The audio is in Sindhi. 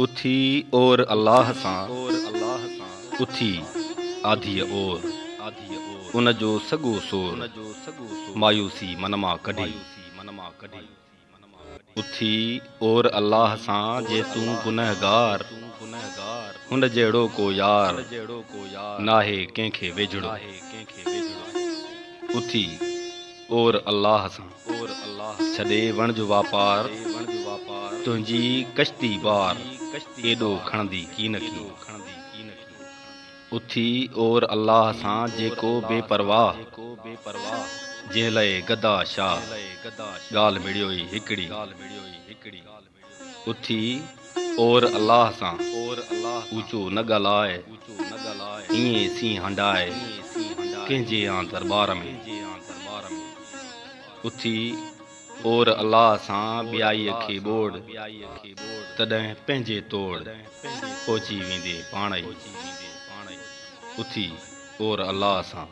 اٿي اور الله سان، اٿي آڌيء اور، ان جو سڳو سور، مايوسي من مان ڪڍي. اٿي اور الله سان جي تون گنهگار، هن جهڙو ڪو يار، ناهي ڪنهن کي ويجهڙو. اٿي اور الله سان، ڇڏي وڻج واپار، تنهنجي ڪشتي بار، ايڏو کڻندي ڪينڪي. اٿي اور الله سان جيڪو بي پرواهه، جنهن لئه گدا شاهه، ڳالهه مڙيوئي هڪڙي. اٿي اور الله سان، اوچو نه ڳالهاء، ائين سين هنڊاء، ڪنهن جي آن درٻار ۾. اٿي اور الله سان ٻيائيء کي ٻوڙ، تڏهن پنهنجي توڙ، پهچي ويندين پاڻ ئي. اٿي اور الله سان.